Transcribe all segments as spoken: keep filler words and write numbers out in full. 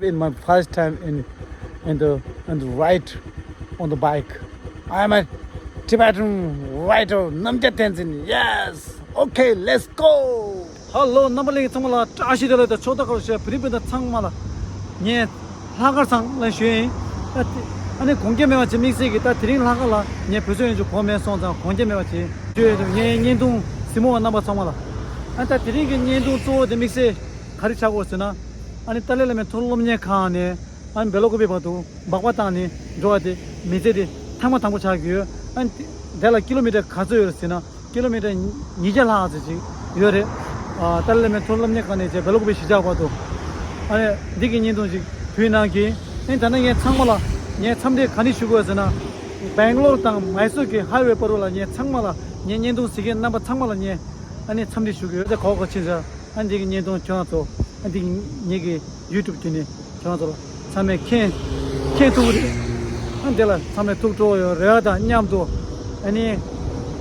In my first time in in the in the ride on the bike. I am a Tibetan rider, Namgya Tenzin. Yes. Okay, let's go. Hello, རྣམ་པ་ལྷན་རྒྱས་ཚང་མ་ལ་བཀྲ་ཤིས་བདེ་ལེགས་དང་ཕྱོགས་མཐའ་ཁག་ལ་བཞུགས་པའི་བོད་རིགས་སྤུན་ཟླ་ཚང་མ་ལ་ངས་ལྷག་དཀར་ཚང་ལ་ཞུ་ཡིན། ད་དེ་ཨ་ནི་དགོངས་འགལ་མེད་པ་བྱས་དམིགས་བསལ་གྱིས་ད་དེ་རིང་ལྷག་དཀར་ལ་ངས་བོད་ཚོད་ཡོང་རྒྱུ་གོ་མེད་སོང་ཙང་དགོངས་འགལ་མེད་པ་བྱས་ཞུ་ཡོད། ངའི་བརྙན་ཐུང་གཟིགས་མོ་བ་རྣམ་པ་ཚང་མ་ལ། ཨ་ད་དེ་རིང་གི་བརྙན་ཐུང་གཙོ་བོ་དེ་དམིགས་བསལ་ག་རེ་ཆགས་ཀྱི་ཡོད་ཟེར་ན། ཨ་ནི་ཏཱ་ལའི་བླ་མའི་མཐོ་སློབ་གཉེར་ཁང་ནས་ཨ་ནི་སྦེལ་ཀོབ་བར་དུ་སྦག་སྦག་བཏང་ནས་འགྲོ་བ་དེ་མི་ཚེ་དེ་ཐེངས་མ་དང་པོ་ཆགས་ཀྱི་ཡོད། ཨ་ནི་དེ་ལ་ཀི་ལོ་མི་ཊར་ག་ཚོད་ཡོད་ཟེར་ན། ཀི་ལོ་མི་ཊར་ཉིས་བརྒྱ་ལྷག་ཙམ་ཅིག་ཡོད་རེད། ཨ་ཏཱ་ལའི་བླ་མའི་མཐོ་སློབ་གཉེར་ཁང་ནས་བྱས་སྦེལ་ཀོབ་གཞིས་ཆགས་བར་དུ། ཨ་ནི་འདི་གི་བརྙན་ཐུང་ཅིག་ཕུལ་གནང་གི། ཨ་ནི་ད་ནི་ངས་ཚང་མ་ལ་ངས་འཚམས་འདྲི་ག་ནས་ཞུ་དགོས་ཟེར་ན། སྦེང་ལོར་དང་མའི་སོར་གྱི་ཧའི་ཝེ་བར་དུ་ལ་ངས་ཚང་མ་ལ་ངའི་བརྙན་ཐུང་གཟིགས་མཁན་རྣམ་པ་ཚང་མ་ལ་ངས་ཨ་ནི་འཚམས་འདྲི་ཞུ་གི་ཡོད། དེ་གོ་གོ་ཕྱིན་ཟེར། ཨ་འདི་གི་བརྙན་ཐུང་ཁྱོད་རང་ཚོ། ཨ་འདི་གི་ངེད་ཀྱི་ཡུ་ཊུབ་བརྒྱུད་ནས་ཁྱོད་རང་ཚོ་ལ་ཚང་མས་མཁྱེན་མཁྱེན་ཐུབ་ཀྱི་རེད། ཨ་འདི་ལ་ཚང་མས་ཐུགས་སྤྲོ་བོ་ཡོད་རེ་བ་དང་མཉམ་དུ། ཨ་ནི་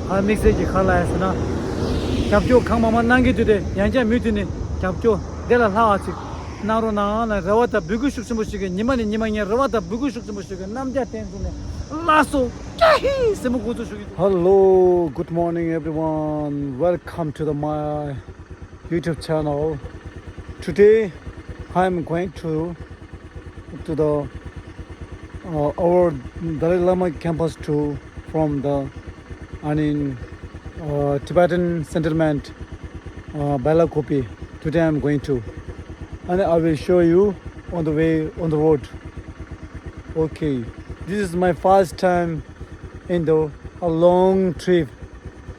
ཧ་དམིགས་བསལ་གྱི་ག་རེ་ལབ་ཡ་ཟེར་ན། རྒྱབ་སྐྱོར་གང་མང་མང་གནང་གི་འདུག་སྟེ། ཡང་བསྐྱར་མུ་མཐུད་ནས་རྒྱབ་སྐྱོར་དེ་ལས་ལྷག་པ་ཅིག་གནང་རོགས་གནང་ལ་རེ་བ་དང་འབོད་སྐུལ་ཤུགས་ཆེན་པོ་ཞུ་གི། ཉི་མ་ནས་ཉི་མ་ངས་རེ་བ་དང་འབོད་སྐུལ་ཤུགས་ཆེན་པོ་ཞུ་གི། རྣམ་རྒྱལ་བསྟན་འཛིན་ནས་ལགས་སོ། ཀྱ་ཧི་ཟེར་མོ་འགོ་ཚུགས་ཞུ་གི། Hello, good morning everyone. Welcome to the my YouTube channel. Today, I'm going to to the uh, our Dalai Lama campus to from the I mean uh, Tibetan settlement uh, Bailakupi. Today I'm going to, and I will show you on the way on the road. Okay, this is my first time in the a long trip.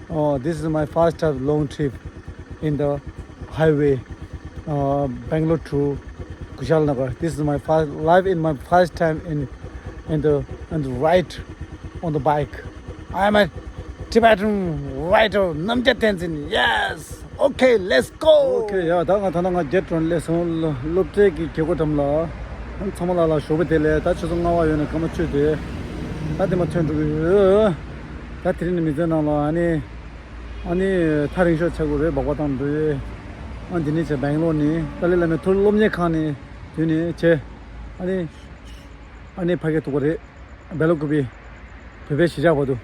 Oh, this is my first time long trip in the highway, uh, Bangalore to Kushalnagar. This is my first life in my first time in in the in the ride on the bike. I am a Tibetan rider, Namgya Tenzin. Yes. Okay, let's go. Okay, ཡ་ད་ང་ད་ནང་ང་རྒྱལ་གྲོང་ལས་སོང་སློབ་གྲྭའི་གི་རྒྱལ་སྒོ་འགྲམ་ལ། ཚང་མ་ལ་ལ་ཞོགས་པ་བདེ་ལེགས། ད་ཆུ་ཚོད་ལྔ་པ་ཡོད་ནས་སྐར་མ་བཅུ་དེ། ད་དེ་མ་ཐོན་འགྲོ་གི་ཡོད། ད་དེ་རིང་ནི་མི་ཚེ་ནང་ལ་ཨ་ནི། ཨ་ནི་ཐག་རིང་ཤོས་ཆགས་དགོས་རེད། སྦག་སྦག་བཏང་འགྲོ་ཡས། ཨ་འདི་ནས་བྱས་སྦེང་ལོར་ནས་ཏཱ་ལའི་བླ་མའི་མཐོ་སློབ་གཉེར་ཁང་ནས་དུས་ནས་བྱས། ཨ་ནི་ཨ་ནི་ཕ་གི་ཐུག་པ་རེད། སྦེ་ལ་ཀུ་པི་བོད་པའི་གཞིས་ཆགས་བར་དུ།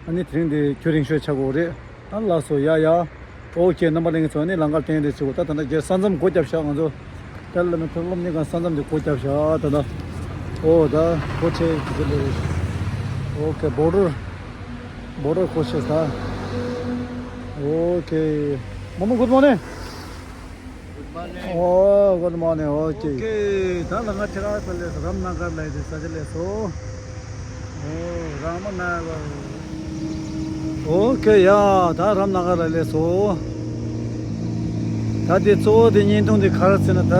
ཨ་ནི་དེ་རིང་འདི་རྒྱུན་རིང་ཤོས་ཆགས་དགོས་རེད། ཨ་ལགས་སོ། ཡ་ཡ། ཨོ་ཁེ། རྣམ་པ་ལྷན་རྒྱས་ཚོ་ཨ་ནི་ལམ་ཁ་སྟོན་རེ་བྱེད་དགོས། ད་ད་ལྟ་རྒྱལ་ས་མཚམས་སྒོ་བརྒྱབ་ཤག་ང་ཚོ། ཏཱ་ལའི་བླ་མའི་མཐོ་སློབ་གཉེར་ཁང་ས་མཚམས་འདི་སྒོ་བརྒྱབ་ཤག་ད་ལྟ། ཨོ་ད་སྒོ་ཕྱེ་གི་ཚེ་ལས། ཨོ་ཁེ། བོ་ཌར་བོ་ཌར་སྒོ་ཕྱེ་ད། ཨོ་ཁེ། མོ་མོ། good morning. Good morning. Oh, good morning. Okay. Okay. ད་ལ་ང་ཁྱེད་རང་ཚོ་ལས་རམ་ན་གར་ལ་ཡི་ས་ཆ་ལས་སོ། ཨོ་རམ་ན་གར། Okay. ཡ་ད་རམ་ན་གར་ལ་ལས་སོ། ད་དེ་གཙོ་བོ་དེ་བརྙན་ཐུང་དེ་ག་རེ་ཟེར་ན། ད་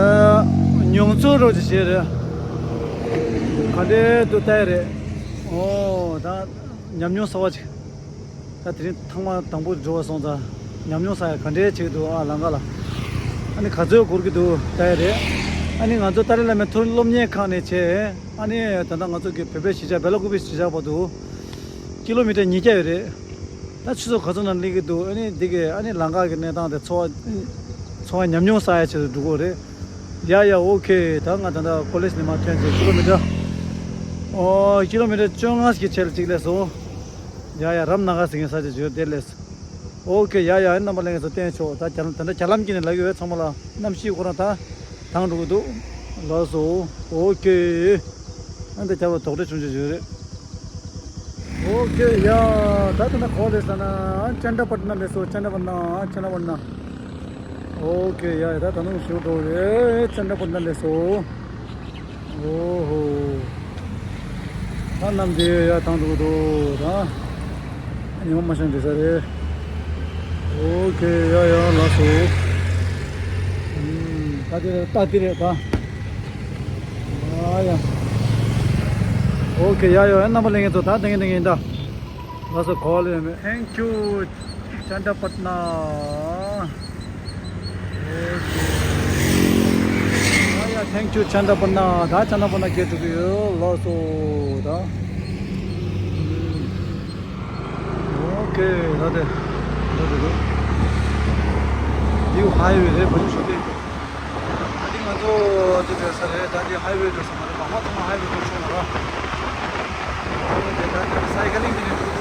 མྱོང་ཚོར་རོགས་ཅིག་བྱས་རེད། ག་འདྲའི་འདུག་ལྟ་ཡི་རེད། ཨོ་ད་ཉམས་མྱོང་གསར་བ་ཅིག་ད་དེ་རིང་ཐེངས་མ་དང་པོ་འགྲོ་བ་སོང་ཙང་ཉམས་མྱོང་ས་ཡ་ག་འདྲའི་ཆེ་འདུག་ཨ་ལམ་ཁ་ལ། ཨ་ནི་ག་ཚོད་འགོར་གྱི་འདུག་ལྟ་ཡ་རེད། ཨ་ནི་ང་ཚོ་ཏཱ་ལའི་བླ་མའི་མཐོ་སློབ་གཉེར་ཁང་ནས་བྱས། ཨ་ནི་ད་ལྟ་ང་ཚོ་གི་བོད་པའི་གཞིས་ཆགས་སྦེ་ལ་ཀུ་པི་གཞིས་ཆགས་བར་དུ་ཀི་ལོ་མི་ཊར་ཉིས་བརྒྱ་ཡོད་རེད། ད་ཆུ་ཚོད་ག་ཚོད་ནང་སླེབས་ཀྱི་འདུག་ཨ་ནི་འདི་གི་ཨ་ནི་ལམ་ཁ་གི་གནས་སྟངས་དེ་ཚོར་བ་ཚོར་བ་ཉམས་མྱོང་ས་ཡ་ཆེ་རུ་འགྲོ་གི་རེད། ཡ་ཡ། ཨོ་ཁེ། ད་ང་ད་ལྟ་ཀོ་ལེཇ་ནས་མར་ཐོན་རྗེས་ཀི་ལོ་མི་ཊར། ཨོ་ཀི་ལོ་མི་ཊར་བཅོ་ལྔ་ཞིག་གི་ཆེད་ལ་གཅིག་སླེབས་སོང་། ཡ་ཡ། རམ་ན་གར་ཟེར་མཁན་ས་ཆ་ཅིག་ཡོད་དེ་ལས། ཨོ་ཁེ། ཡ་ཡ། རྣམ་པ་ལྷན་རྒྱས་ཚོ་བསྟན་ཆོག་ད་རྒྱ་ད་ལྟ་རྒྱ་ལམ་གྱི་ནས་ལབ་ཡོད། ཚང་མ་ལ་གནམ་གཤིས་ཁོ་རང་ད་དྭངས་འགྲོ་གི་འདུག་ལགས་སོ། ཨོ་ཁེ། ཨ་འདི་རྒྱབ་ལ་དོག་ཁྲེ་ཆུང་ཆུང་ཞིག་ཡོད་རེད། ཨོ་ཁེ། ཡ་ད་ད་ལྟ་ག་པར་སླེབས་སོང་ན། ཅན་ད་པ་ཊ་ན་སླེབས་སོང་། ཅན་ད་པ་ཊ་ན། ཅན་ད་པ་ཊ་ན། ཨོ་ཁེ། ཡ་ད་ད་ནང་ཞུ་འགྲོ་རེད། ཅན་ད་པ་ཊ་ན་སླེབས་སོང་། ཨོ་ཧོ། ད་གནམ་དེ་ཡ་དྭངས་འདུག་འདུག་ད་ཉི་མ་མ་ཤར་འགྲིག་ས་རེད། ཨོ་ཁེ། ཡ་ཡ། ལགས་སོ། ཨུམ། ད་དེ་རེད། ད་དེ་རེད་ད། ཨ་ཡ། ཨོ་ཁེ། ཡ་ཡ། རྣམ་པ་ལྷན་རྒྱས་ཚོ་ད་དེང་གི་དེང་གི་ཡིན་ད། ལགས་སོ། གོ་ལེ་མེ། Thank you, Chandapatna. Okay. ཨ་ཡ། Thank you, Chandapatna. ད་ཅན་ད་པ་ཊ་ན་སྐྱེལ་འགྲོ་གི་ཡོད། ལགས་སོ། ད། ཨོ་ཁེ། ད་དེ། ད་དེ་རེད། ནིའུ་ཧའི་ཝེ་རེད། བོད་ཤོག་དེ། ང་ཚོ་འདི་འགྲོ་ས་རེད། ད་འདི་ཧའི་ཝེ་འགྲོ་ས་མ་རེད། མ་མ་ཐོག་མ་ཧའི་ཝེ་འགྲོ་ཆོག་མ་རེད། འདི་ད་འདི་སའི་ཀ་ལིང་འདི་ནས་འགྲོ།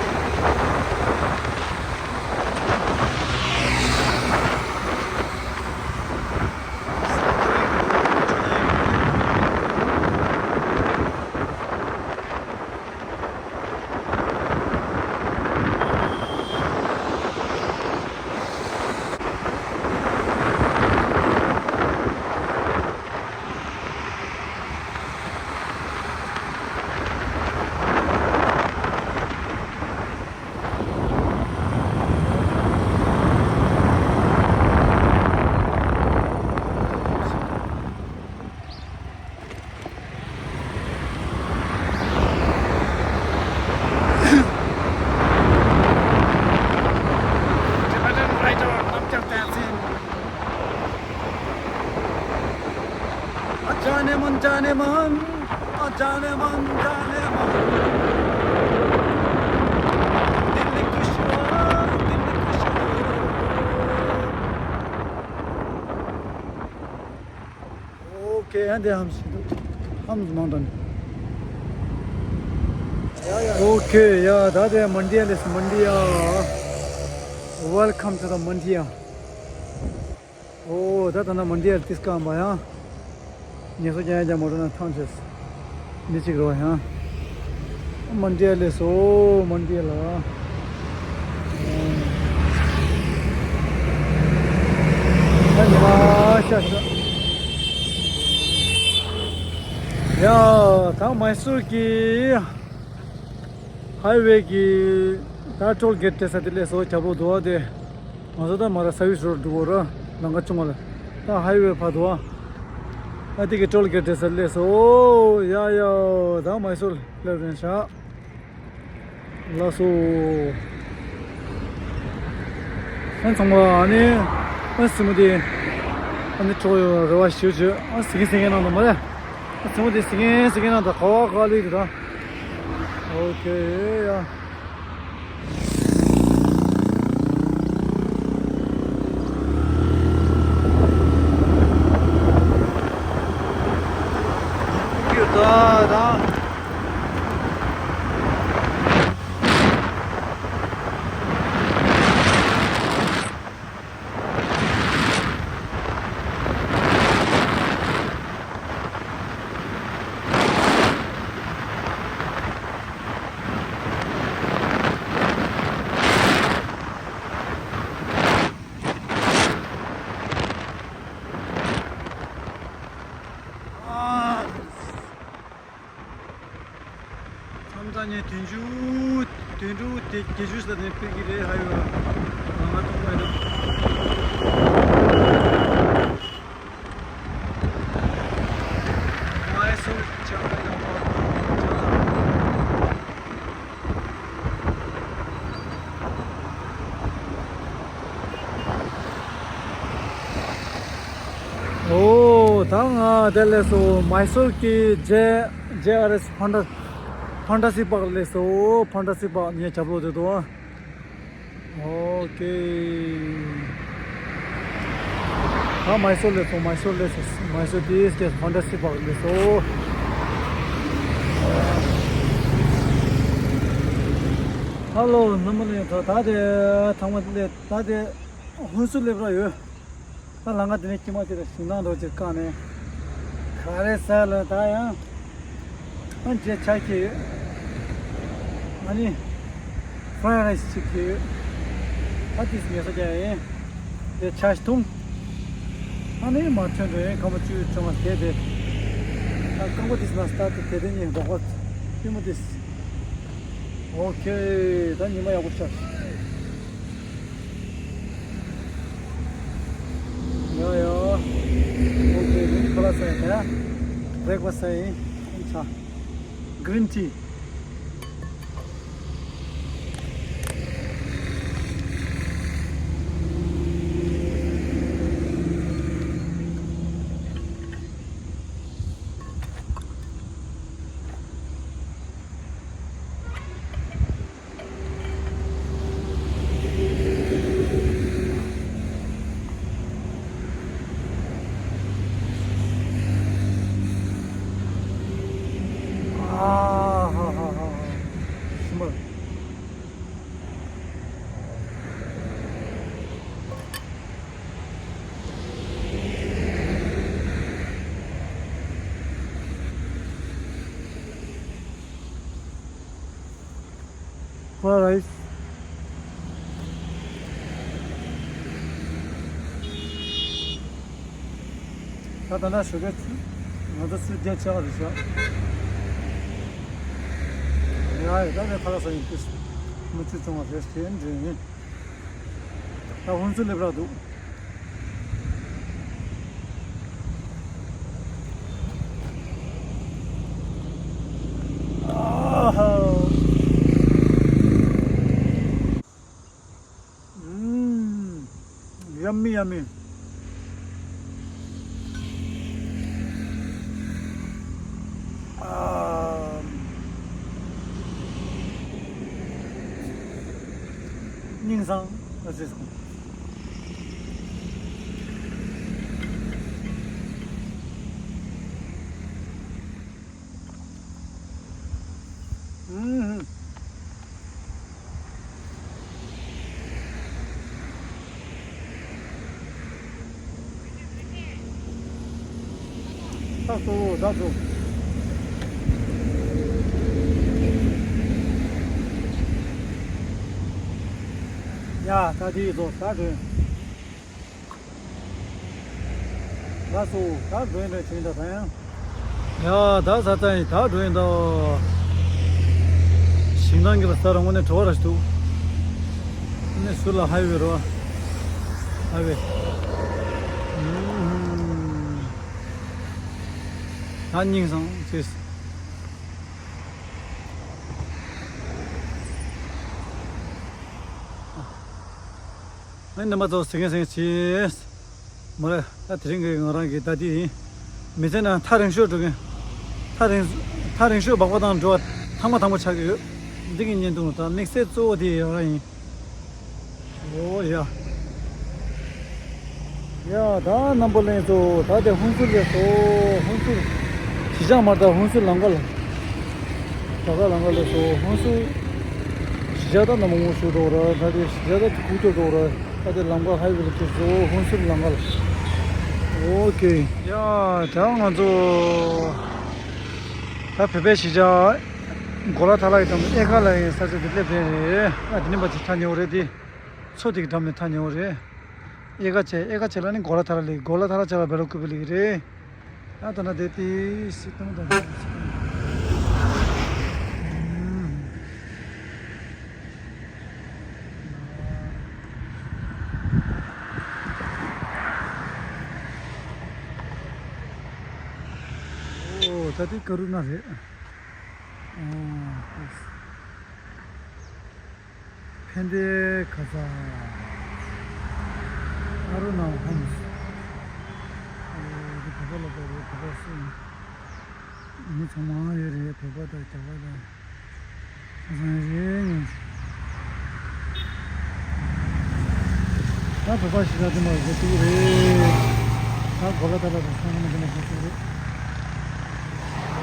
Tibetan writer Namgyal Tenzin. जाने मन, जाने मन, जाने मन, जाने मन। दिल्ली खुश हुआ, दिल्ली खुश हुआ। Okay, and they hams, hams mountain. Okay, yeah, that is Mandiya, this Mandiya. Welcome to the Mandiya. Oh, that is Mandiya, this Kambaya. Yes, okay, I am more than conscious. Nichik Roy, huh? Mandiya le so, Mandiya la. ཡ། ད་མའི་སུར་གྱི་ཧའི་ཝེ་གི་ད་ཊོལ་གེ་ཊི་སླེབས་ས་དེ་ལས་སོ་རྒྱབ་ལོགས་འདུག་བ། དེ་ང་ཚོ་ད་མ་ར་སར་ཝི་སི་རོ་ཌི་འགྲོ་གི་ར། ལམ་ཁ་ཆུང་བ་ལ་ད་ཧའི་ཝེ་ཕར་འདུག་བ། ད་དེ་གི་ཊོལ་གེ་ཊི་སླེབས་ས་དེ་ལས་སོ། ཡ་ཡ། ད་མའི་སུར་སླེབས་རན་ཤག་ལགས་སོ། ཨ་ཚང་མ་ཨ་ནི་ཨ་སི་མོ་དེ་ཨ་ནི་ཁྲོ་ཡོ་རེ་བ་ཞུ་ཞུ། ཨ་སི་ཀན་སི་ཀན་ནང་དུ་མ་རེད། ཨ་སི་མོ་དེ་སི་ཀན་སི་ཀན་ནང་དུ་ག་བ་ག་ལུས་དུ་ད། ཨོ་ཁེ་ཡ། ཡོད་ད་ད། མཚམས་མཚམས་ནས་དུས་མཇུག་དུས་དྲུག་དེ་བརྒྱད་ཅུ་ཙམ་ནས་ཕེབས་ཀྱི་རེད། ཧའི་ཝེ་ལམ་ཁ་སྟོང་པ་ཡིན་ན། མའི་སུར་ཆགས་པའི་ནང་པ། ཨོ། ད་ང་དེ་སླེབས་སོང་། མའི་སུར་གྱི་ཇེ་ཇེ་ཨར་ཨེས་ཕན་ཊ་ཕན་ཊ་སི་པཱག་སླེབས་སོང་། ཕན་ཊ་སི་པཱག་ངའི་རྒྱབ་ལོགས་དེ་འདུག་ཨ། ཨོ་ཁེ། ད་མའི་སུར་སླེབས་སོང་། མའི་སུར་སླེབས་སོང་། མའི་སུར་དེ་སྐད་ཕན་ཊ་སི་པཱག་སླེབས་སོང་། ཧ་ལོ། རྣམ་པ་ལྷན་རྒྱས། ད་དེ་ཚང་མ་སླེབས། ད་དེ་ཧུན་སུར་སླེབས་རོགས་ཡོད། ད་ལམ་ཁ་དེ་ནས་ཀྱི་མ་དེ་ལ་ཞིང་ནང་འགྲོ་ཅིག་བཀག་ནས། ག་རེ་ཟ་ལ་ད་ཡང་། ཨ་ནི་ཇེ་ཆ་ཁྱེར་ཡོད། ཨ་ནི་ཕ་རའི་རའི་སི་ཅིག་ཁྱེར་ཡོད། ཨ་ཏིས་ངལ་གསོ་རྒྱག་ཡིན། ཇེ་ཆ་ཞིག་འཐུང་། ཨ་ནི་མ་ཐོན་འགྲོ་ཡིན། སྐར་མ་བཅུ་བཅོ་ལྔ་དེ་དེ། ད་རྐང་པ་ཏིས་ན་སྟ་ཏི་དེ་དེ་གཉིས་འགྲོགས་པ་པུས་མོ་ཏིས། ཨོ་ཁེ། ད་ཉི་མ་ཡག་པོ་ཤར། ཡ་ཡ། ཨོ་ཁེ། ཁ་ལག་ཟ་ཡ། ད་བྷི་རེག་ཕ་སི་ཟ་ཡིན། ཨ་ནི་ཆ། གི་རིན་ཊི། Alright. ད་ད་ན་ཞོགས་ཀས་ང་ཚོ་ཚུར་རྒྱ་ཆེ་བ་རེད་ཤག་ཡ་ཡ་ད་ནས་ཁ་ལག་ཟ་ཡིན་ཏིས། མི་ཚུར་བྱུང་བ་རེད་དེ་འདྲ་ཡིན། ད་ཧུན་སུར་སླེབས་རག་འདུག་ཨ་ཧ། ཨུམ། Yummy, yummy. ཨ། སྙིང་སང་། ཨ་ཙི། ཨུམ། ད་སོ་ད་སོ། ཡ་ད་དེ་ཡི་ཚོ་ད་དྲོན། ལགས་སོ། ད་འགྲོ་ཡིན་འདྲ་བྱེད་འདྲ་ད་ཡང་། ཡ་ད་ས་ཚ་ཡིན་ད་འགྲོ་ཡིན་ད། ཞིང་ཐང་གི་ལ་ས་རང་ངོ་ནས་བྲོ་བ་ར་ཞིག་འདུག་ཨ་ནི་ཟུར་ལ་ཧའི་ཝེ་རོ། ཧའི་ཝེ། ད་སྙིང་སང་ཅེས། ཨ་ནི་མ་ཚོ་སེང་གེ་སེང་གེ་བྱེད། མོ་རེ། ད་དེ་རིང་གི་ང་རང་གི་ད་ལྟ་ཡིན། མི་ཚེ་ནང་ཐག་རིང་ཤོས་འགྲོ་མཁན། ཐག་རིང་། ཐག་རིང་ཤོས་སྦག་སྦག་དང་འགྲོ་བ་ཐང་མ་ཐང་མ་ཆགས་ཀྱི་ཡོད། འདི་གི་བརྙན་ཐུང་ད་དམིགས་བསལ་གཙོ་བོ་དེ་ཡོད་ར་ཡིན། ཨོ་ཡ། ཡ་ད་རྣམ་པ་ལྷན་ཚོ་ད་དེ་ཧུན་སུར་སླེབས་སོ་ཧུན་སུར། གཞིས་ཆགས་མར་ད་ཧུན་སུར་ལམ་ཁ་ལ། ད་ག་ལམ་ཁ་སླེབས་སོ་ཧུན་སུར། གཞིས་ཆགས་ད་རྣམ་པ་ངོ་ཤུ་འགྲོ་ར་ད་དེ་གཞིས་ཆགས་ད་ཁུག་ཀྱོག་འགྲོ་ར། ཨ་དེ་ལམ་ཁ་ཧའི་ཝེ་ལ་ཁྱེར་སོང་ཧོན་སུར་ལམ་ཁ་ལ། ཨོ་ཀེ། ཡ་ད་ང་ཚོ་ད་བོད་པའི་གཞིས་ཆགས་གོ་ལ་ཐ་ལ་ཡི་དང་ཨེ་ཀ་ལ་ཡིན་ས་ཆ་དེ་སླེབས་རན་རེད། ཨ་དེ་ནི་མ་དེ་ཐག་ཉེ་བོ་རེད་དེ། མཚོ་དེ་གི་འགྲམ་ནས་ཐག་ཉེ་བོ་རེད། ཨེ་ཀ་བྱས་ཨེ་ཀ་བྱས་ལ་ནི་གོ་ལ་ཐ་ལ་ལི་གོ་ལ་ཐ་ལ་བྱས་ལ་བེ་ལོ་ཀུ་པི་ལི་གི་རེད། ད་ད་ན་དེ་དེ་སི་ཏང་དང་། ཨོ་ད་དེ་ཀ་རུ་ན་རེད། ཨོ། ཕན་བདེ་ཁ་ཚ། ཨ་རུ་ན་ཧོམ་སི། ཨོ་དེ་བོད་པ་ལ་བོད་པ་སུ། མི་ཚང་མ་ཡོད་རེད་བོད་པ་དང་རྒྱ་གར་དང་། ཁ་སང་རེད་ཉོན་ཆུ། ད་བོད་པ་ཞིག་ལ་དེ་མ་བཟོ་ཐུབ་རེད། ད་གོ་ལ་ད་ལ་དང་ཚང་མ་དེ་མ་བཟོ་ཐུབ་རེད།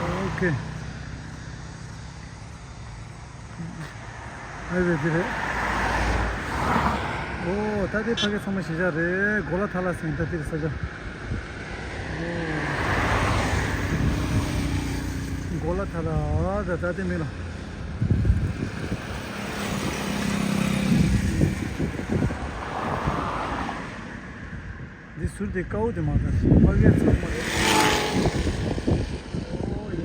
ཨོ་ཀེ། ཨ་རེད་དེ་རེད། ཨོ་ད་དེ་ཕ་གི་ཚང་མ་གཞིས་ཆགས་རེད་གོ་ལ་ཐ་ལ་ཟེར་ད་དེ་རེད་ས་ཆ། གོ་ལ་ཐ་ལ་ད་ད་དེ་མིན་ལ། འདི་ཟུར་དེ་དཀའ་བོ་དེ་མ་ད་ཕ་གི་ཚང་མ་རེད། ཨོ་ཡ།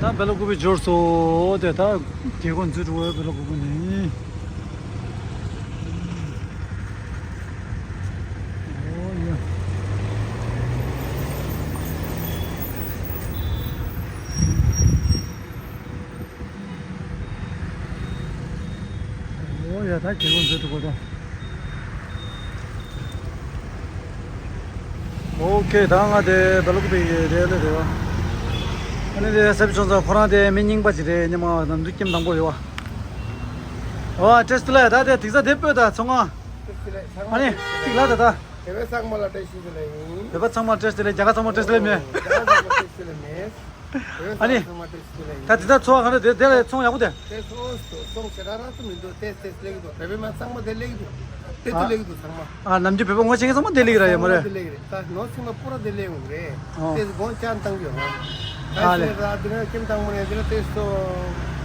ད་བེ་ལ་ཀུ་པི་འབྱོར་སོ། དེ་ད་རྒྱལ་སྒོ་འཛུལ་འགྲོ་བའི་བེ་ལ་ཀུ་པི་ནི། ཨོ་ཡ། ཨོ་ཡ་ད་རྒྱལ་སྒོ་འཛུལ་འགྲོ་དགོས་ད། ཨོ་ཁེ་ད་ང་དེ་བེ་ལ་ཀུ་པི་ཡི་རེད་ལེ་རེད་བ། ཨ་ནི་དེ་སེབ་ཆུང་ཚ་ཁོ་རང་དེ་མི་རྙིང་པ་ཅིག་རེད་ཉི་མ་ནམ་དུས་ཁྱིམ་དང་པོ་རེད་བ། ཨོ་བཀྲ་ཤིས་བདེ་ལེགས་ད་དེ་དེ་ཚ་དེ་སྤོས་ད་ཚོང་ང་། ཨ་ནི་ཅིག་ལ་ད་ད། བོད་པ་ཚང་མ་ལ་བཀྲ་ཤིས་བདེ་ལེགས་ཡིན། བོད་པ་ཚང་མ་བཀྲ་ཤིས་བདེ་ལེགས་རྒྱ་གར་ཚང་མ་བཀྲ་ཤིས་བདེ་ལེགས་མེད། རྒྱ་གར་ཚང་མ་བཀྲ་ཤིས་བདེ་ལེགས་མེད། ཨ་ནི། ཚང་མ་དེ་སུ་ལ་ཡིན། ད་དེ་ད་ཚོ་ག་འདྲ་དེ་དེ་ལ་ཚོང་ཡག་པོ་དེ། དེ་ཚོ་ཚོང་ཞེ་དྲག་རག་ཏུ་མི་འདུག་དེ་དེ་སླེབས་ཀྱི་འདུག་བོད་པའི་མ་ཚང་མ་དེ་སླེབས་ཀྱི་འདུག་དེ་ཚོ་ཨ། སླེབས་ཀྱི་འདུག་ཚང་མ། ཨ་ནམ་རྒྱུན་བོད་པ་ངོ་ཤེས་མཁན་ཚང་མ་དེ་སླེབས་ཀྱི་ར་ཡོད་མ་རེད། ཚང་མ་དེ་སླེབས་ཀྱི་རེད། ད་ནོར་སྲིད་མ་པུ་ར་དེ་སླེབས་ཡོང་གི་རེད། ཨོ། དེ་ཚོ་སྒོ་བཅག་བཏང་གི་ཡོད་ར། ཨ་ད་ལེ། ཤེས་ར་དེ་ནས་ཁྱིམ་དང་པོ་ནས་དེ་ལ་དེ་ཚོ་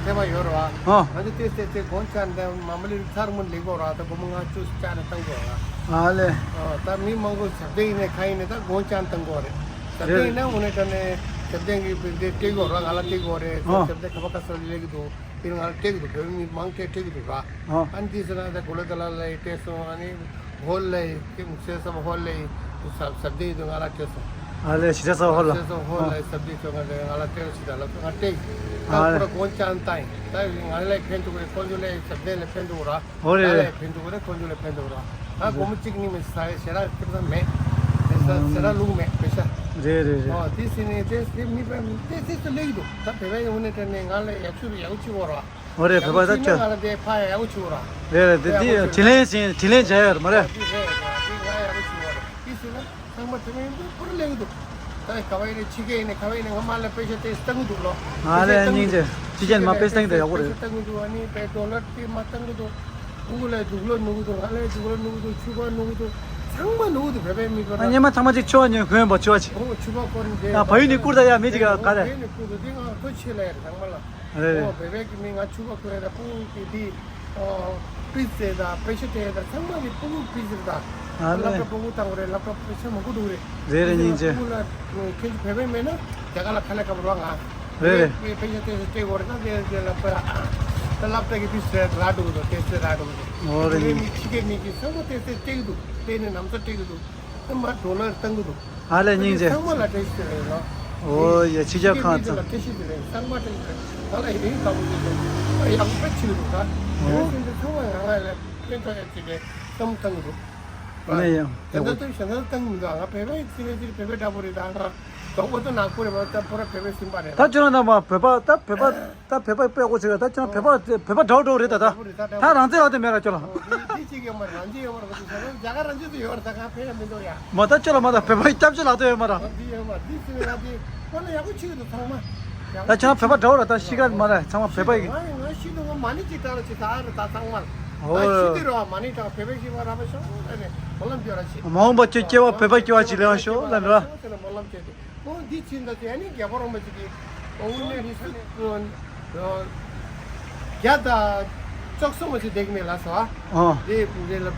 ཐེ་བ་ཡོད་ར། ཨོ། ང་ཚོ་དེ་དེ་དེ་སྒོ་བཅག་འདི་མ་མ་ལི་ཚར་མ་ལེགས་གོ་ར། ད་སྒོར་མོ་ལྔ་བཅུ་བཅག་ནས་བཏང་གི་ཡོད་ར། ཨ་ལེ། ཨོ་ད་མི་མང་པོ་ཞབས་བརྟན་ཡིན་ནས་ག་ཡིན་ནས་ད་སྒོ་བཅག་བཏང་གི་ཡོད་རེད། ཞབས་བརྟན་ཡིན་ན་དངོས་གནས་དྲང་གནས་ཞབས་བརྟན་གྱི་དཔེ་དེ་སྤྲད་གི་ཡོད་ར། ང་ལ་སྤྲད་གི་ཡོད་རེད། ཨོ། ཞབས་བརྟན་ཁ་པ་ཁ་སོ་ལེགས་གི་འདུག་དེ་ང་ལ་སྤྲད་ཀྱི་འདུག་བོད་མི་མང་སྤྲད་སྤྲད་ཀྱི་འདུག་ར། ཨོ། ཨ་ནི་དེ་ཟེར་ན་ད་གོ་ལ་ད་ལ་ལ་ཡི་སྤྲད་སོང་། ཨ་ནི་ཧོལ་ལ་ཡི་ཀེམ་སེ་སམ་ཧོལ་ལ་ཡི་ཟབ་ཟབ་སྡེ་ཡི་དུ་ང་ལ་སྤྲད་སོང་། ཨ་ལེ་ཞི་ཆ་ས་ཧོལ་ལ། སེ་སམ་ཧོལ་ལ་ཡི་ཟབ་སྡེ་ཚོ་ང་ལ་ང་ལ་སྤྲད་ཞིག་ད་ལ་ང་སྤྲད། ད་ཨ་ཁོ་ར་ལེ། དགོངས་འཆར་བཏང་ཡིན། ད་ང་ལ་ཕན་ཐོགས་རེད། ཁོ་ཚོ་ལ་ཡི་ཟབ་སྡེ་ལ་ཕན་ཐོགས་ར། ཧོ་རེད། ང་ལ་ཡི་ཕན་ཐོགས་རེད། ཁོ་ཚོ་ལ་ཕན་ཐོགས་ར། ད་སྒོར་མོ་གཅིག་གཉིས་མེད་ས་ཡི་ཞེ་དྲག་སྐྱིད་ས་མེད། ཟེར་ས་ཞེ་དྲག་ལུགས་མེད་པེ་ཤ། རེད་རེད་རེད། ཨོ་དེ་ཟེར་ནས་དེ་དེ་མི་པ་དེ་དེ་ཚོ་ལེགས་འདུག་ད་བོད་པའི་ཡོང་ནས་དྲན་ནས་ང་ལ་ཡག་ཤོས་ཡག་ཤོས་བོ་ར། འོ་རེད། བོད་པ་ད་ཁྱོད། ང་ལ་དེ་ཕ་ཡག་པོ་བྱུང་ར། རེད་རེད། དེ་དེ་དྲིན་ལན་ཟིན་དྲིན་ལན་འཇལ་ཡོད་རེད་མ་རེད། དེ་རེད་ར། དེ་ང་ཡག་པོ་བྱུང་བ་རེད། དེ་ཟེར་ན་ཚང་མ་དེ་མིན་འདུག་པུར་ལེགས་འདུག་ད་ག་བ་ཡིན་ནས་ཕྱི་རྒྱལ་ཡིན་ནས་ག་བ་ཡིན་ནས་ང་མ་ལ་པེ་ཤ་དེ་བཏང་གི་འདུག་ལོ། ང་ལ་སྙིང་རྗེ། ཕྱི་རྒྱལ་མ་པེ་ཤ་བཏང་གི་འདུག་ཡག་པོ་རེད། པེ་ཤ་བཏང་གི་འདུག་ཨ་ནི་པེ་ཌོ་ལར་དེ་མ་བཏང་གི་འདུག་ཕྲུ་གུ་ལ་དུག་ལོག་ནུ་གི་འདུག་ང་ལ་དུག་ལོག་ནུ་གི་འདུག་ཕྱུ་པ་ནུ་གི་འདུག་ཚང་མ་ནུ་གི་འདུག་བོད་པའི་མི་པ་ལ། སྙེ་མ་ཚང་མ་ཅིག་ཆུ་བ་ཉོས་གོན་པ་ཆུ་བ་ཅིག་ཨོ་ཕྱུ་པ་གོན་དེ། ཕ་ཡུལ་ནས་བསྐུར་ད་ཡ་མི་ཅིག་ག་རེ། ཕ་ཡུལ་ནས་བསྐུར་འདུག་དེ་ང་ཁོ་ཆེ་ལ་ཡ་ཚང་མ་ལ། རེད། ཨོ་བོད་པའི་གི་མི་ང་ཕྱུ་པ་གོན་ད་ཕྲུ་གུ་གི་དེ། ཨོ་པི་ཙེ་ད་པེ་ཤ་སྤྲད་ད་ཚང་མ་གི་ཕྲུ་གུ་པི་ཙེ་ད། ཨ་ལེ། སློབ་གྲྭ་ཕྲུ་གུ་བཏང་དགོས་རེད། སློབ་གྲྭ་པེ་ཤ་མང་པོ་འདུག་རེད། རེད་རེད། སྙིང་རྗེ། ཕྲུ་གུ་ལ་ཁྱེད་ཚོ་བོད་པའི་མེད་ན་རྒྱ་གར་ལ་ཁ་ལས་ཁ་པར་བ་ང་། རེད་རེད། པེ་ཤ་དེ་སྤྲད་དགོས་རེད། ད་དེ་དེ་ལ་པ་ད་སློབ་གྲྭ་གི་པི་ཙེ་རག་འགྲོ་གི་འདུག་དེ་ཚོ་རག་འགྲོ་གི་འདུག་ཨོ་རེད། ཕྱི་རྒྱལ་མི་ཕྱི་རྒྱལ་མི་གི་ཚང་མ་དེ་ཚོ་སྤྲད་ཀྱི་འདུག་དེ་ནས་ནམ་ཚོད་སྤྲད་ཀྱི་འདུག་ཨ་མ་ཌོ་ལར་བཏང་གི་འདུག་ཨ་ལས་སྙིང་རྗེ། ཚང་མ་ལ་སྤྲད་ཤེས་རེད་ལོ། ཨོ་ཡ་ཕྱི་རྒྱལ་ཁག་ཚང་། ལ་སྤྲད་ཤེས་རེད། ཚང་མ་སྤྲད་ཤེས་རེད། ང་ལ་ཡིན་དགའ་པོ་ཡོད་རེད། ཡག་པོ་ཕྱི་རུ་ད། ཨོ། དེ་ཚོ་ཚང་མ་ང་ལ་ཕན་ཐོགས་ཡག་ཅིག་རེད་བསམ་བཏང་གི་འདུག་ཨ་ནི་ཡང་ཡག་པོ། ད་ལྟ་ཞེ་ན་བཏང་མི་འདུག་ང་བོད་པའི་ཚིག་ལ་ཚིག་བོད་པའི་འདྲ་པོ་རེད། ད་ང་དོག་པོ་ད་ནག་པོ་རེད་པ། ད་པོ་ར་བོད་པའི་སེམས་པ་རེད། ད་ཁྱོད་རང་ད་མ་བོད་པ་ད་བོད་པ་ད་བོད་པ་དཔེ་གོ་ཆེ་ག་ད་ཁྱོད་རང་བོད་པ་བོད་པ་འདྲ་བོ་འདྲ་བོ་རེད། ད་ད་ད་རང་བཙན་ལག་དེ་མེད་ར་ཁྱོད་ལ། འདི་གཅིག་ཡོད་མ་རེད། རང་བཙན་ཡོད་མ་རེད། ཁོ་ཚོ་རྒྱ་གར་རང་བཙན་དུ་ཡོད་རེད། ད་ང་ཕེ་ཡ་མི་འདུག་ཡ། མ་ད་ཁྱོད་ལ་མ་ད་བོད་པ་སྐྱབས་བཅོལ་ལག་དེ་ཡོད་མ་ར། འདི་ཡོད་མ་འདི་ཚོ་ཡ་འདི་ཁོ་ན་ཡག་པོ་ཆེ་གི་འདུག་ཚང་མ། ད་ཁྱོད་རང་བོད་པ་འདྲ་བོ་ར། ད་ཤི་ག་མ་ར་ཚང་མ་བོད་པ་ཡིན། ང་ང་ཤི་འདུག་ང་མ་ཎི་གཅིག་བགྲང་ལ་ཅིག་ད་ཨ་ར་ད་ཚང་མ་ལ། ཨོ། ད་ཤི་དུས་ར་མ་ཎི་བགྲང་བོད་པའི་ཤི་བ་ར་བ་ཤོག་ཨ་ནི་སྨོན་ལམ་རྒྱབ་ར་ཅིག་མ་འོངས་པ་ཁྱོད་སྐྱེ་བ་བོད་པ་སྐྱེ་བ་ཅིག་ལེན་ཤོག་ལབ་ར། སྨོན་ལམ་བྱས་ཏེ། ཨོ་འདི་ཕྱིན་ད་ཅི་ཨ་ནི་རྒྱལ་བ་རོང་པ་ཅིག་གིས་ཨོ་ནི་རི་སུ་བརྒྱ་དང་བཅུ་གསུམ་མ་ཅིག་བསྡད་ཀྱི་མེད་ལགས་སོ། ཨ། ཨོ། དེ་དེ་ལ་ང་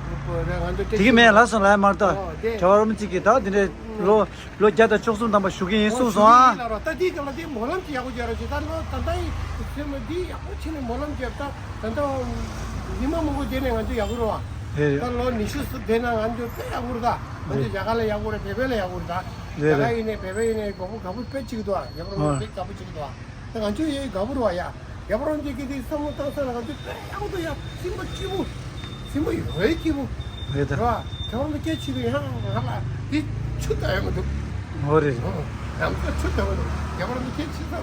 ཚོ་དེ་གི་མེད་ལགས་སོ་ལ་མར་ད། ཨོ་དེ། རྒྱལ་བ་རོང་པ་ཅིག་གིས་ད་དེ་འདྲའི་ལོ་ལོ་བརྒྱ་དང་བཅུ་གསུམ་ཐམ་པ་བཞུགས་ཀྱི་ཡིན་གསུངས་སོང་ཨ། ད་དེ་ག་ལ་དེ་སྨོན་ལམ་ཅིག་ཡག་པོ་རྒྱབ་ར་ཅིག་ད་ལོ་ད་ལྟ་ཡི་སེམས་འདི་ཡག་པོ་བྱས་ནས་སྨོན་ལམ་རྒྱབ་ད་ད་ལྟ་ཉི་མ་མང་པོ་བསྡད་ནས་ང་ཚོ་ཡག་པོ་རེད་བ། ད་ལོ་ཉི་ཤུ་བསྡད་ན་ང་ཚོ་དཔེ་ཡག་པོ་རེད་ད། ང་ཚོ་རྒྱ་གར་ལ་ཡག་པོ་རེད། བོད་པ་ལ་ཡག་པོ་རེད་ད། རྒྱ་གར་ཡིན་ནས་བོད་པ་ཡིན་ནས་དགའ་པོ་དགའ་པོ་དཔེ་གཅིག་འདུག་ཨ། རྒྱ་པོ་རང་དཔེ་དགའ་པོ་གཅིག་འདུག་ཨ། ད་ང་ཚོ་ཡི་དགའ་པོ་རེད་བ་ཡ། རྒྱ་པོ་རང་ཚོ་གི་དེ་བསམ་བློ་བཏང་ས་ལ་ང་ཚོ་དཔེ་ཡག་པོ་འདུག་ཡ། སེམས་པ་སྐྱིད་པོ། སེམས་པ་ཡོད་སྐྱིད་པོ་རེད་ད། རེད་བ། རྒྱ་པོ་རང་ཚོ་སྐད་ཆ་དེ་ཡང་ང་ལ་དེ་ཆུ་ལྟ་ཡོང་གི་འདུག་འོ་རེད། ང་ཚོ་ཆུ་ལྟ་གི་འདུག་རྒྱ་པོ་རང་ཚོ་སྐད་ཆ་ལྟ་ར་བ་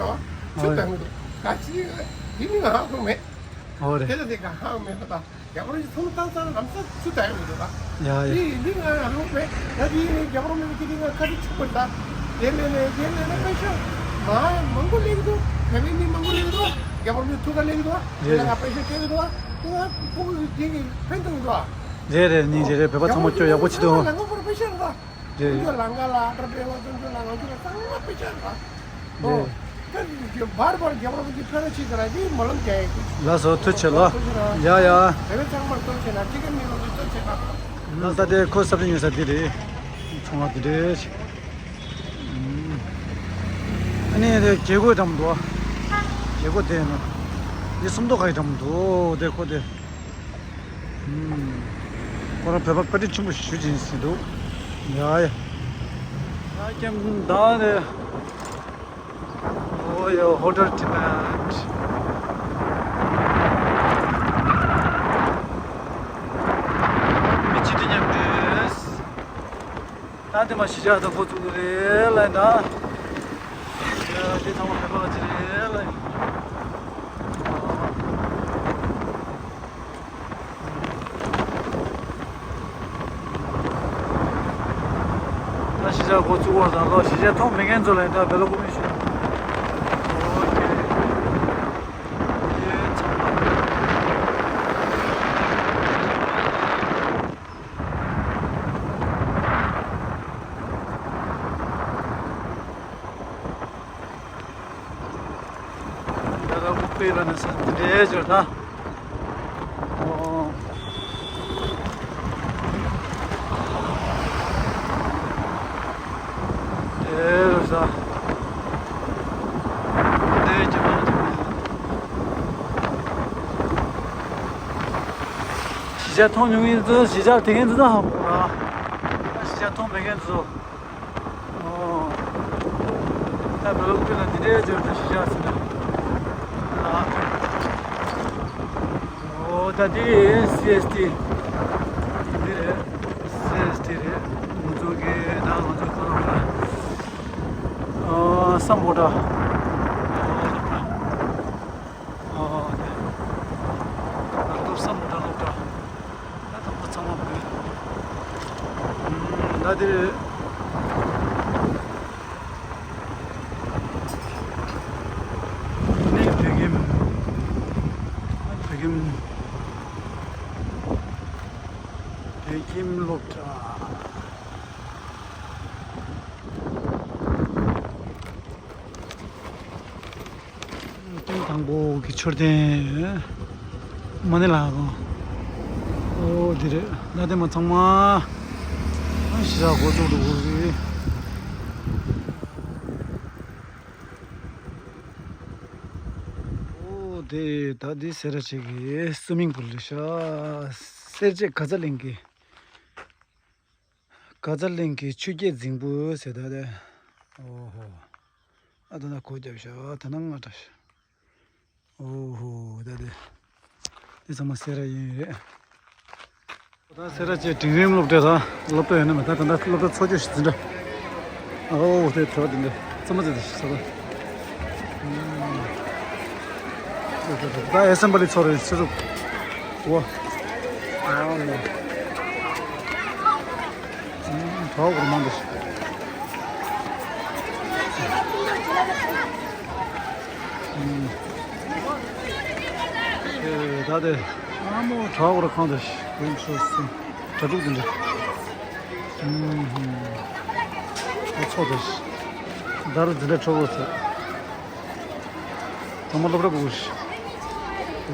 ཆུ་ལྟ་ཡོང་གི་འདུག་ག་ཅི་དེ་ནི་ང་ཧ་གོ་མེད། འོ་རེད། དེ་ལ་དེ་ག་ཧ་མེད་པ་དང་། རྒྱ་པོ་རང་ཚོ་ཐུགས་བཏང་ས་ལམ་སང་ཆུ་ལྟ་ཡོང་གི་འདུག་ད། ཡ་ཡ། དེ་འདི་ང་ཧ་གོ་མེད། ད་དེ་ནི་རྒྱ་པོ་རང་ཚོ་གི་དེ་ང་ཁ་ཆུ་ཆུ་པོ་ད། དེ་ལས་ནས་དེ་ལས་ནས་པེ་ཤ་མ་མང་པོ་ལེན་གི་འདུག་བོད་པའི་མི་མང་པོ་ལེན་གི་འདུག་རྒྱ་པོ་རང་ཚོ་ཐུགས་ཁ་ལེན་གི་འདུག་དེ་ལ་ང་པེ་ཤ་སྤྲད་གི་འདུག་དེ་ང་ཕྲུ་གུ་དེ་གི་ཕན་ཐོགས་གི་འདུག་རེད་རེད། སྙིང་རྗེ་རེད། བོད་པ་ཚང་མ་སྐྱོ་ཡག་པོ་བྱེད་འདུག་རྒྱ་པོ་རང་ཚོ་ལ་ང་པེ་ཤ་རེད་ད། རེད། ཁོང་ཚོ་ལང་ཀ་ལ་ཨ་ཏྲ་པེ་ལ་ཁོང་ཚོ་ལ་ང་ཚོ་ལ་ཚང་མ་པེ་ཤ་རེད་ད། ཨོ། ད་བར་བར་རྒྱ་བར་གྱི་ཕན་ར་ཆེ་ཟེར་ར་དེ་སྨོན་ལམ་རྒྱག་ཡག་གི། ལགས་སོ་ཐུགས་རྗེ་ཆེ་ལོ། ཐུགས་རྗེ་ཆེ་ལོ། ཡ་ཡ། དེ་བས་ཚང་མར་ཐུགས་རྗེ་ཆེ་ལ་ཅི་ག་མི་ལོ་ཚོ་ཐུགས་རྗེ་ཆེ་ལ། ད་ལྟ་དེ་ཁོ་ས་ཕྱི་ཉོ་ས་དེ་རེད། ཚོང་ལ་དེ་འདྲས། ཨ་ནི་དེ་རྒྱལ་སྒོའི་འགྲམ་འདུག་རྒྱལ་སྒོ་དེ་ནི། དེ་སུམ་མདོ་ཁའི་འགྲམ་འདུག་དེ་ཁོ་དེ། ཁོ་རང་བོད་པ་བཀའ་དྲིན་ཆེན་པོ་ཞུ་བྱིན་ཟིན་འདུག་ཡ་ཡ། ཡ་ཀྱང་ད་ནི། ཨོ་ཡ་ཧོ་ཊེལ་ཊི་བེཊ། མི་ཅི་དེ་མཉམ་འདྲེས། ད་དེ་མ་གཞིས་ཆགས་དང་འགོ་བཙུགས་རེད་ལ་ཡིན་ད། ཡ་དེ་ཚང་མ་བོད་པ་ཅི་རེད་ལ་ཡིན། ད་གཞིས་ཆགས་འགོ་བཙུགས་པ་དང་ལོ་གཞིས་ཆགས་མཐོང་མེད་མཁན་ཚོ་ལ་ཡིན་ད་བེ་ལོ་ཀོ་མི་ཤོད། ཡོད་ལ་ནི་ས་འདི་འདྲའི་འབྱོར་ན། ཨོ། དེ་རུ་ས། དེ་ཅི་མ་ཅི་མ། གཞིས་ཆགས་མཐོང་མྱོང་མཁན་ཚོ། གཞིས་ཆགས་དེ་མཁན་ཚོ་ད་ཧ་གོ་ར། གཞིས་ཆགས་མཐོང་མེད་མཁན་ཚོ། ཨོ། ད་བོད་ལུགས་ཀུན་ལ་འདི་འདྲའི་འབྱོར་ད་གཞིས་ཆགས་ཟེར་ན། ཨོ། ད་འདི་སི་ཨེས་ཊི། འདི་རེད། སི་ཨེས་ཊི་རེད། ང་ཚོ་གི་ད་ང་ཚོ་ཁོ་རང་ལ། ཨོ། སམ་བྷོ་ཊ། ཨོ། ཨོ། ད་སློབ་གྲྭ། ང་ཚོ་སམ་བྷོ་ཊ་སློབ་གྲྭ། ད་དང་པོ་ཚང་མ་བོད། ཨུམ། ད་འདི་རེད། ནི་བོད་ཁྱིམ། བོད་ཁྱིམ། བོད་ཁྱིམ་སློབ་གྲྭ། ཐེངས་དང་པོ་གི་མཆོད་རྟེན། མ་ཎི་ལག་ཁང་། ཨོ་འདི་རེད། ད་དེ་མ་ཚང་མ་གཞིས་ཆགས་འགོ་བཙུགས་འགྲོ་གི་རེད། ཨོ་དེ་ད་འདི་སེ་ར་བྱེས་ཀྱི་སུ་མིང་པུལ་རེད་ཤག་སེར་བྱེས་ག་ཙ་གླིང་གི། ག་ཙ་གླིང་གི་ཆུ་སྐྱེས་རྫིང་བུ་ཟེར་ད་དེ། ཨོ་ཧོ། ཨ་ད་ན་གོ་རྒྱབ་ཤག་ད་ན་ང་ཏྲ་ཤག་ཨོ་ཧོ། ད་དེ། དེ་ཚང་མ་སེ་ར་གཡས་གཡོན་རེད། ད་སེ་ར་བྱེས་འབྲིང་རིམ་སློབ་གྲྭའི་ད་སློབ་གྲྭ་ཡོད་ན་མེད། ད་ད་ད་སློབ་གྲྭ་འཚོ་བཅུད་ཞིག་འཛིན་གྲྭ། ཨོ་དེ་གྲོགས་དེ་འདྲ་ཚང་མ་ཚོ་དེ་ཞིག་ས་ད། ད་ཨེ་སེམ་བྷ་ལི་ཚོགས་རེད་ཆུ་ཚོད། ཨོ། ཨ་ལ། གྲོགས་གོར་མང་དུ་ཞིག་ཨེ། ད་དེ། ཨ་མོ་གྲོགས་གོར་ཁང་དུ་ཞིག་དེ་ཚོ་སུ། གྲྭ་ཕྲུག་དེ་འདྲ། ཨུམ་ཧུམ། ཨོ་ཚོགས་དེ་ཞིག་ད་རུ་འཛིན་གྲྭ་ཕྲུ་གུ་ཚོ། ཚང་མ་སློབ་གྲྭ་སྒུག་ཞིག་ཨ།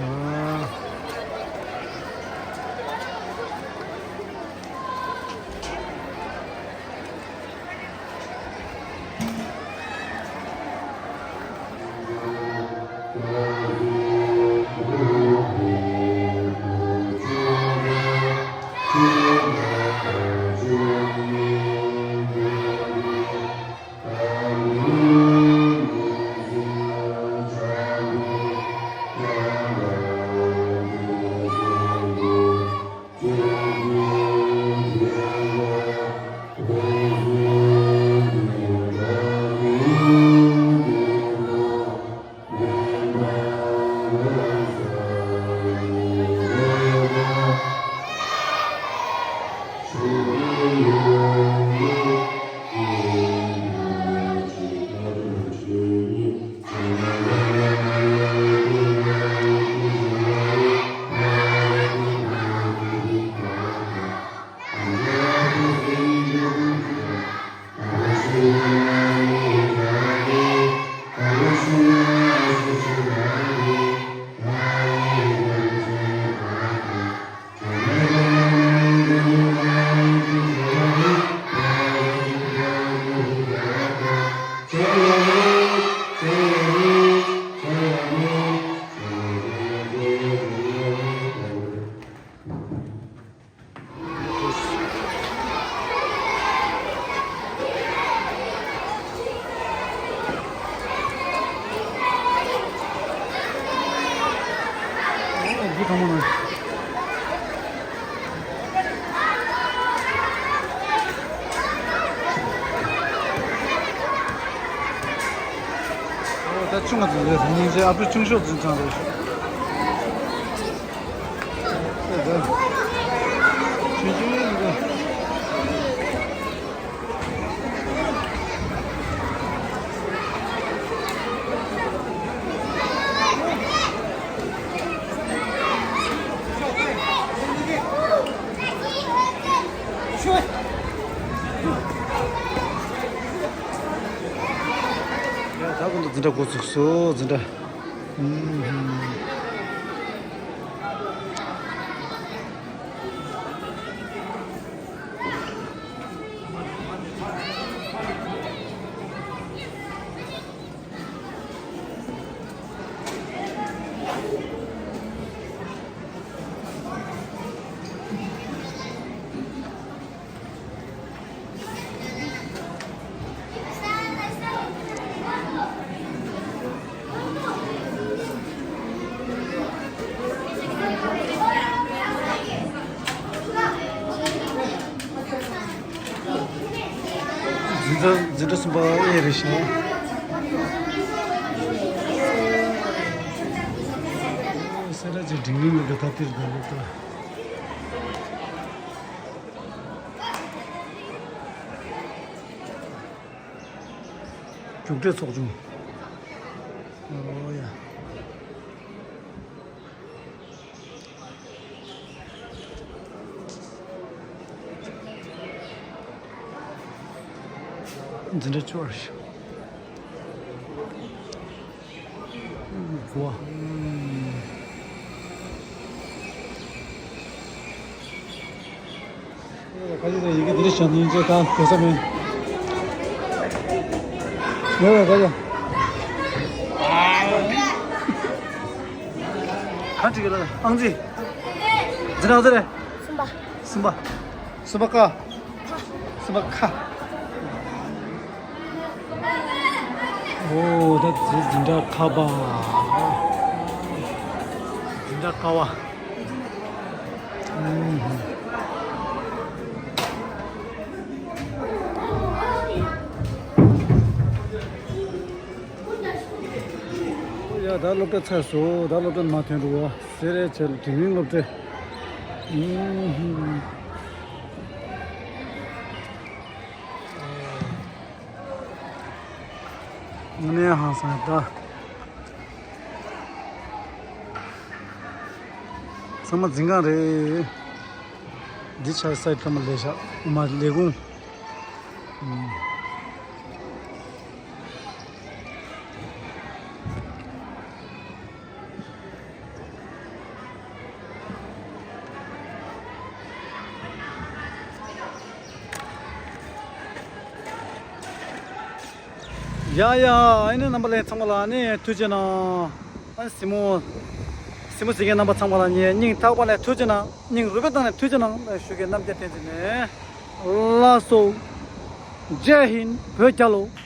ད་ཆུང་བ་ཚོ་ལས་སྙིང་རྗེ། ཨ་ཕྲུག་ཆུང་ཤོས་འཛིན་ཙང་རེད། ཆུང་ཆུང་ཡིན་འདུག་ཡ། ད་གོང་དུ་འཛིན་གྲྭ་འགོ་ཚུགས་སོང་། འཛིན་གྲྭ། འཛིན་གྲྭ་འཛིན་གྲྭ་གསུམ་པ་ཨེ་རེད་ཤག་སེ་ར་བྱེས་འབྲིང་རིམ་གྱི་ད་ལྟའི་ཟླ་ལོ་ལྟ། རྒྱུགས་སྤྲོད་ཚོགས་ཆུང་། ཨོ་ཡ། འཛིན་གྲྭ་བཅུ་པ་རེད་ཤག་གོ་བ། ཁ་ཅིག་དང་ཡི་གེ་འདི་འདྲ་བྱ་ནི་ཅེས་ད་དེ་ས་མེད། ངོ་བའི་ཁ་ཅིག་ག་འགྲིག་གི་ལ་ཨང་རྩིས། འཛིན་གྲྭ་ཨང་རྩིས་རེད། གསུམ་པ། གསུམ་པ། གསུམ་པ་ཀ་གསུམ་པ་ཁ། ཨོ་ད་འཛིན་གྲྭ་ཁ་པ། འཛིན་གྲྭ་ཁ་པ། ཡ་ད་སློབ་གྲྭ་ཚར་སོང་། ད་སློབ་གྲྭ་མ་ཐོན་འགྲོ་བ། སེ་ར་བྱེས་འབྲིང་རིམ་སློབ་གྲྭ། དངོས་གནས་ཧང་སང་ད། ཚང་མ་འཛིན་གྲྭ་རེད། འདི་ཆ་སའི་ཐོག་མ་ལས་ཤག་མ་ལས་ཁུངས། ཡ་ཡ། ཨ་ནི་རྣམ་པ་ལྷན་རྒྱས་ཚང་མ་ལ་ཨ་ནི་ཐུགས་རྗེ་གནང་། ཨ་ནི་གཟིགས་མོ། གཟིགས་མོ་གཟིགས་མཁན་རྣམ་པ་ཚང་མ་ལ་ངས་སྙིང་ཐག་པ་ནས་ཐུགས་རྗེ་གནང་། སྙིང་རུས་པའི་གཏིང་ནས་ཐུགས་རྗེ་གནང་ཞུ་མཁན་རྣམ་རྒྱལ་བསྟན་འཛིན་ནས་ལགས་སོ། ཇེ་ཧིན་བོད་རྒྱལ་ལོ།